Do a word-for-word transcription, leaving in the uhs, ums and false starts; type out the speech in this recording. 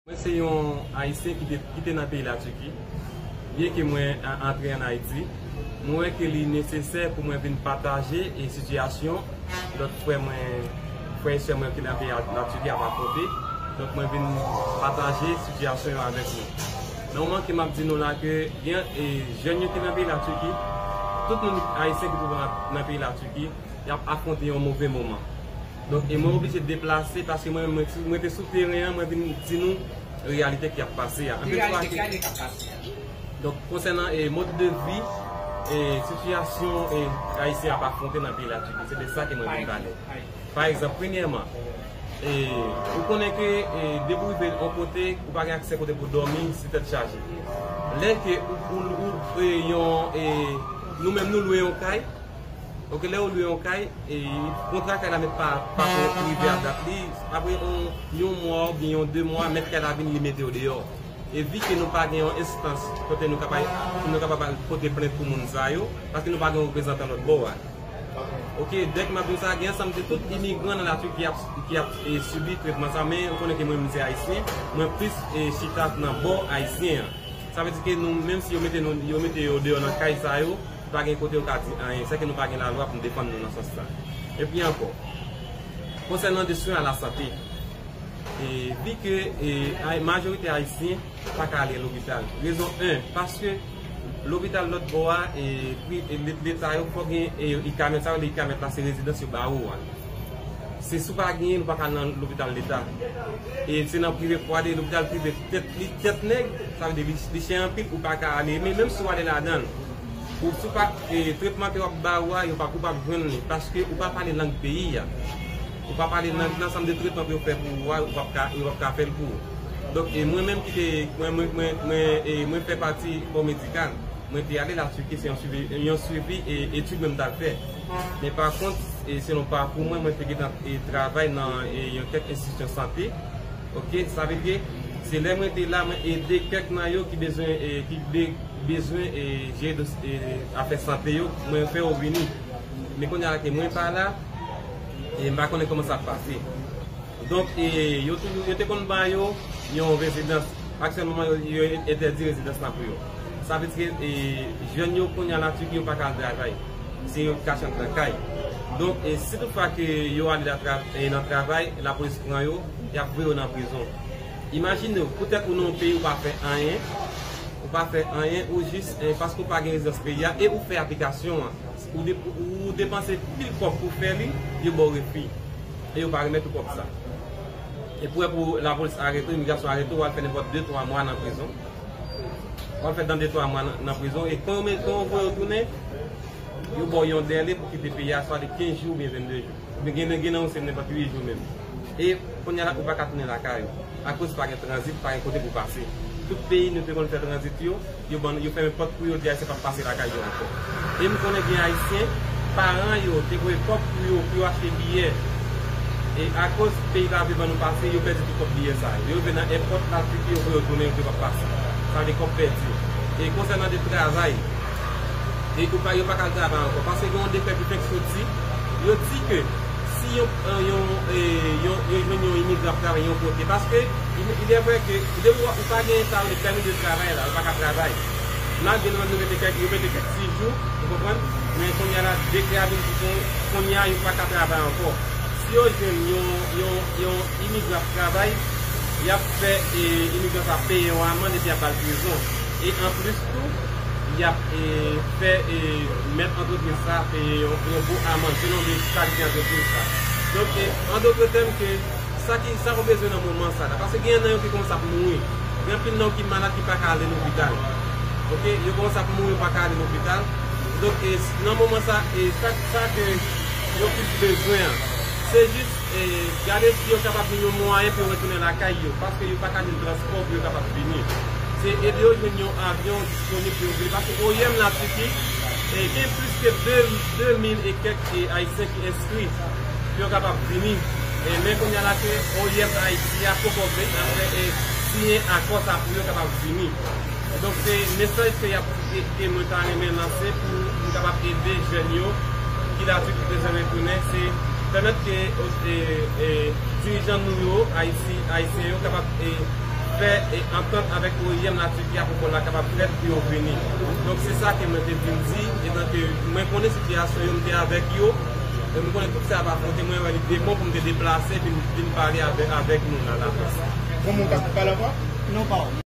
Mwen se yon Ayisyen ki te, ki te nan peyi Latiki. Byenke mwen a- antre ann Ayiti, mwen wè ke li nesesè pou mwen vin pataje e sitiyasyon lòt frè mwen, frè e sè mwen ki nan peyi Latiki ap afwonte. Donk mwen vin pataje sitiyasyon yo avèk nou. Nan moman ke m ap di nou la ke gen e jèn yo ki nan peyi Latiki, tout moun Ayisyen ki twouve nan, nan peyi Latiki, y ap afwonte yon move moman. Donk e mwen oblije deplase paske mwen, mwen, mwen te sou teren an, mwen vin di nou reyalite ki ap pase a. Anpil fwa Reyalite ki ap pase a. Donk konsènan e mòd de vi e sitiyasyon e Ayisyen ap afwonte nan peyi Latiki, se de sa ke mwen vin pale. Pa egzanp, premyèman, e ou konnen ke e depi w rive yon kote, ou pa gen aksè kote pou dòmi, se tèt chaje. Lè ke ou, ou, ou e yon e nou menm nou lwe yon kay, ok, lè ou lwe yon kay, e kontra kay la mèt pa, pa ko rive a dat li, apre yon, yon mwa oubyen yon de mwa, mèt kay la vini, li mete w deyò. E vi ke nou pa gen yon enstans kote nou kapab, nou kapab al pote plent pou moun sa yo, paske nou pa gen reprezantan lòt bò a. Ok, dèk m ap di w sa, gen ansanm de tout imigran nan Latiki ki ap, ki ap e, sibi tretman sa, men ou konnen ke mwen, mwen se Ayisyen, mwen plis e, chita nan bò Ayisyen an. Sa vle di ke nou, menm si yo mete nou, yo mete yo deyò nan kay sa yo, pa gen kote yo ka di anyen. Sèke nou pa gen lalwa pou n defann nou nan sans sa. Epi ankò, konsènan de swen a la sante, e, vi ke e, ay- majorite Ayisyen pa ka ale lopital. Rezon en, paske lopital lòt bò a, e, pri- e, le- leta yo fò gen e, ikamèt, sa yo rele ikamèt la, se rezidans yo ba ou a. Se si w pa genyen, nou pa ka al nan lopital leta. E se nan prive pou w ale, lopital prive tèt li, tèt nèg, sa vle di li, li chè anpil, ou pa ka ale. Men menm si w ale ladan l, ou si w pa, e, tretman ke y ap ba ou a, yo pa, ou p ap jwenn li, paske ou pa pale lang peyi a. Ou pa pale lang, nan ansanm de tretman pou yo fè pou ou a, ou p ap ka, yo p ap ka fè l pou ou. Donk, e mwen menm ki te, mwen, mwen, mwen, mwen, e, mwen fè pati kò medikal. Mwen te ale Latiki, se yon swivi, yon swivi e etid mwen m t al fè. Men pa kont, e selon pakou mwen, mwen te gentan e travay nan e yon kèk enstitisyon sante. Ok, sa vle di, se lè mwen te la, mwen ede kèk nan yo ki bezwen, e ki be- bezwen e jere dos- e afè sante yo, mwen fè yo vini. Men kounye a la ke mwen pa la, e m pa konnen kòman sa ap pase. Donk, e, yo toujou, yo te konn ba yo yon rezidans. Aktyèlman, yo, yo entèdi rezidans lan pou yo. Sa vle di ke, e, jèn yo kounye a Latiki, yo pa ka al travay. Se yo k kache anndan kay. Donk, e, si tout fwa ke yo ale la tra- e, nan travay, lapolis pran yo, y ap voye yo nan prizon. Imajine w, poutèt ou nan yon peyi, ou pa fè anyen, ou pa fè anyen, ou jis, e, paske ou pa gen rezidans peyi a, e ou fè aplikasyon an. Ou de- ou depanse pil kòb pou fè li, yo ba w refi. E yo pa remèt ou kòb sa. E pou wè pou lapolis arete w, imigrasyon arete w, w al fè nenpòt de twa mwa nan prizon. W al fè nan de twa mwa nan, nan prizon. E kan yo, kan yo voye w tounen, yo ba w yon dèle pou kite peyi a, swa de kenz jou oubyen vennde jou. Oubyen gen, gen nan yo se nenpòt uit jou menm. E kounye a la, ou pa ka tounen lakay ou. Akoz pa gen tranzit, pa gen kote pou pase. Tout peyi nou te konn fè tranzit yo, yo ban, yo fèmen pòt pou yo, di Ayisyen p ap pase lakay yo ankò. E m konnen gen Ayisyen, paran yo te voye kòb pou yo, pou yo achte biyè. E akoz peyi pa vle ban nou pase, yo pèdi tout kòb biyè sa yo. Yo rive nan èpòt la, yo voye yo tounen, yo p ap pase. Sa vle di kòb pèdi. E konsènan de travay, e yo pa, yo pa ka al travay ankò. Paske gen yon dekrè ki fèk soti, yo di ke si yon, yon, e, yon, yo jwenn yon imigran ap travay yon kote, paske il, il est vrai que depi w, ou pa gen sa yo rele pèmi de travay la, ou pa ka travay. Malgre nou menm nou mete kèk, yo mete kèk ti jou, ou konprann? Men kounye a la, dekrè a vin di ke kounye a, yo pa ka travay ankò. Si yo jwenn yon, yon, yon imigran ap travay, y ap fè, e, imigran sa peye yon amann epi y ap ba l prizon. E anplis tou, y ap, e, fè, e, mèt antrepriz sa peye yon, yon gwo amann selon de kalite antrepriz sa. Donk, e, an dòt tèm ke sa ki, sa yo bezwen nan moman sa la. Paske gen nan yo ki kòmanse ap mouri. Gen anpil nan yo ki malad ki pa ka ale lopital. Ok, yo kòmanse ap mouri, yo pa ka ale lopital. Donk, e, nan moman sa, e, sa, sa ke yo plis bezwen an, se jis, e, gade si yo kapab jwenn yon mwayen pou yo retounen lakay yo, paske yo pa ka jwenn transpò pou yo kapab vini. Se ede yo jwenn yon avyon disponib pou yo vini, paske O I M Latiki, e, gen plis ke de, de mil e kèk, e, Ayisyen ki enskri pou yo kapab vini. E, men kounye a la ke O I M Ayiti a poko vle, apre, e, siyen akò sa pou yo kapab vini. Donk, se mesaj ke y ap, ke, ke mwen ta renmen lanse pou nou kapab ede jèn yo ki la tou ki bezwen retounen, se pèmèt ke, e, e, dirijan nou yo, Ayiti, Ayisyen yo, kapab, e, fè e antant avèk O I M la Tiki a pou kòl la kapab fèt pou yo vini. Donk se sa ke mwen te vin di, etan ke mwen konnen sitiyasyon yo, m te avèk yo, e mwen konnen tout sa y ap afwonte, mwen wè li te bon pou m te deplase vin, vin pale avèk, avèk nou la, Lafrans. Bon, moun ka pale ankò? Non, pa.